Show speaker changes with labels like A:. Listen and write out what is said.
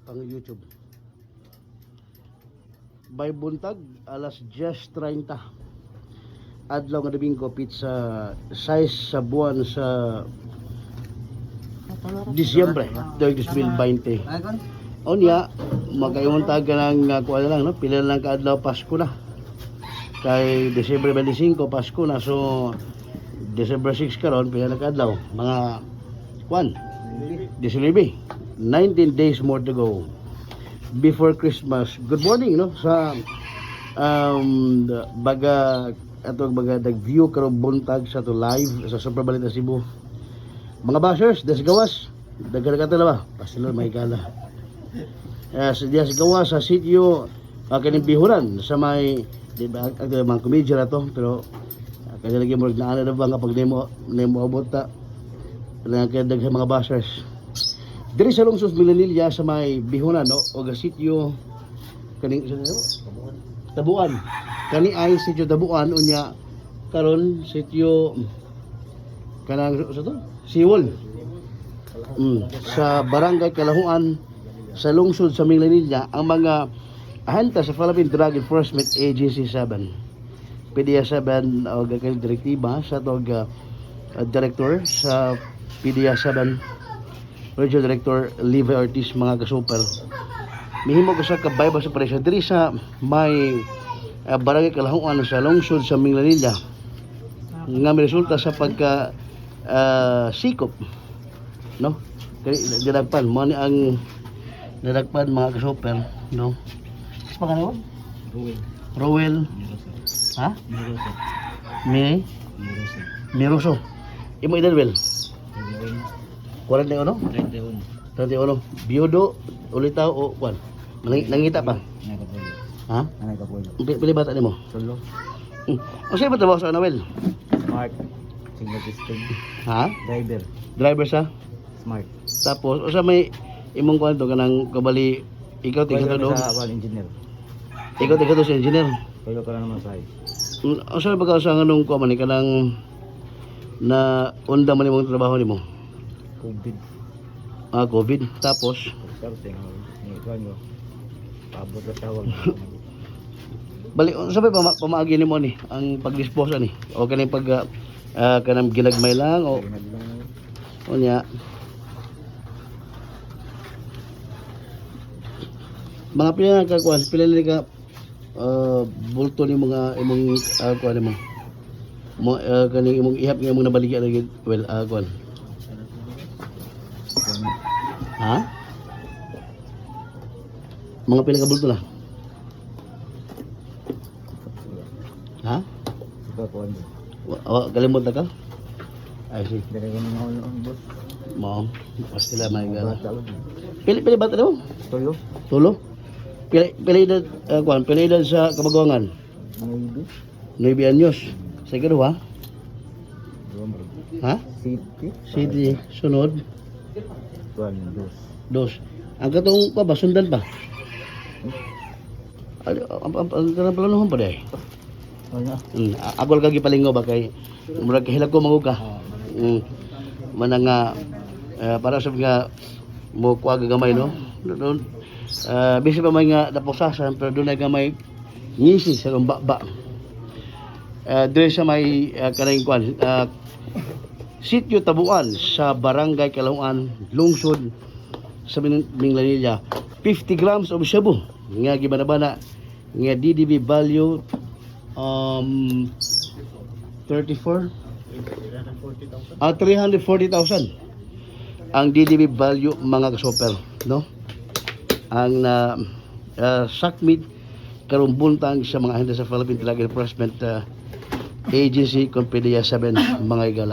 A: Pang YouTube. By buntag, alas 10:30. Adlaw nga Domingo, petsa 6 sa buwan sa Disyembre 2020. Unya, magayon ta ka ng kuha na lang, no? Pila na lang kaadlaw, Pasko na. Kay December 25, Pasko na. So, December 6 karon, pila na kaadlaw? Mga kwan, 19. 19 days more to go before Christmas. Good morning, no? Sa baga ato baga nag-view karong buntag sa to live sa Super Balita Cebu. Mga bashers, des gawas. Daghan ka na ba? Pasilo may gala. Sa diya sa gawas sa sitio kaning bihuran sa may, di ba, ang mga komedya na to, pero kaya lagi mo naana na ba nga pag nimo nimo abot ta na kay daghan mga bashers. Diri sa lungsod Milanilla sa may bihunan, no, o ga sitio kaning Tabuan. Kani ay sitio Tabuan, unya karon sitio kanang sa to Siwol. Sa Barangay Kalahuan sa lungsod sa Milanilla, ang mga ahente sa Philippine Drug Enforcement Agency 7, PDEA 7, o kay direktiba sa tog director sa PDEA 7, Regional Director Levi Ortiz, mga kasuper, mihimo ko sa ka-buy-bust operation diri sa may Barangay Kalahuan sa lungsod sa Minglanilla nga may resulta sa pagka sikop, no, kay dinagpan mo ni ang dinagpan, mga kasuper, no. Sa pangalan mo?
B: Ruel.
A: Roel.
B: Miroso.
A: Ha?
B: Miroso.
A: Mi
B: Miroso.
A: Miroso. Imo edad, Wel?
B: 31.
A: 41?
B: 31.
A: 31. Biyudo ulitaw o kwan? Nangita pa?
B: Nanay.
A: Ha?
B: Nanay kapulo.
A: Pili bata nimo?
B: Solo.
A: O sa'yo ba trabaho sa ano, Wel?
B: Smart. Single system.
A: Ha?
B: Driver.
A: Driver sa?
B: Smart.
A: Tapos, o sa may imong kwanto kanang kabali ikaw tiga to do.
B: Sa wal engineer.
A: Ikaw tiga to sa engineer.
B: Kayo ka na naman sa
A: O sa ba ka sa anong kuha man kanang na unda man imong trabaho nimo?
B: COVID.
A: Ah, COVID. Tapos,
B: Starting. Ni ikaw nyo. Paabot na tawag.
A: Bali unsa ba pamaagi nimo ni ang pagdispose ani? O kaning pag kanang ginagmay lang o unya mga pila na ka kuan, pila na ka bulto ni mga imong kuan nimo mo, kaning imong ihap nga imong nabaligya lagi, well, kuan, ha, mga pila ka bulto na, ha?
B: Ikaw kuan.
A: Wa kalimot na ka ay si
B: Dere ko nang noon, boss.
A: Mao pastila may gala.
B: Bata lang.
A: Pili pili bata mo?
B: Tulo.
A: Tulo. Pili pili edad, kuan, pili edad sa kamagwangan?
B: Maybe.
A: 9 anyos. Sa ikaduha? Ha?
B: City.
A: City, sunod?
B: Kuan dos.
A: Dos. Ang katong pa ba sundan pa? Ay, ang planohon pa day.
B: Ano?
A: Ako lang gipalingaw ba kay murag kahilag ko manguka. Mana nga para sa nga mo kuha gamay, no. Doon bisi pa may nga napusasan, pero doon ay gamay ngisi sa ba. Dire sa may kanang kuan, Sitio Tabuan sa Barangay Kalauan, lungsod sa Minglanilla. 50 grams of shabu nga gibanabana nga DDB value 34 340,000 ang DDB value, mga kasoper, no, ang na sakmit karong buntag sa mga ahente sa Philippine Drug Enforcement Agency kon PDEA 7, mga igala.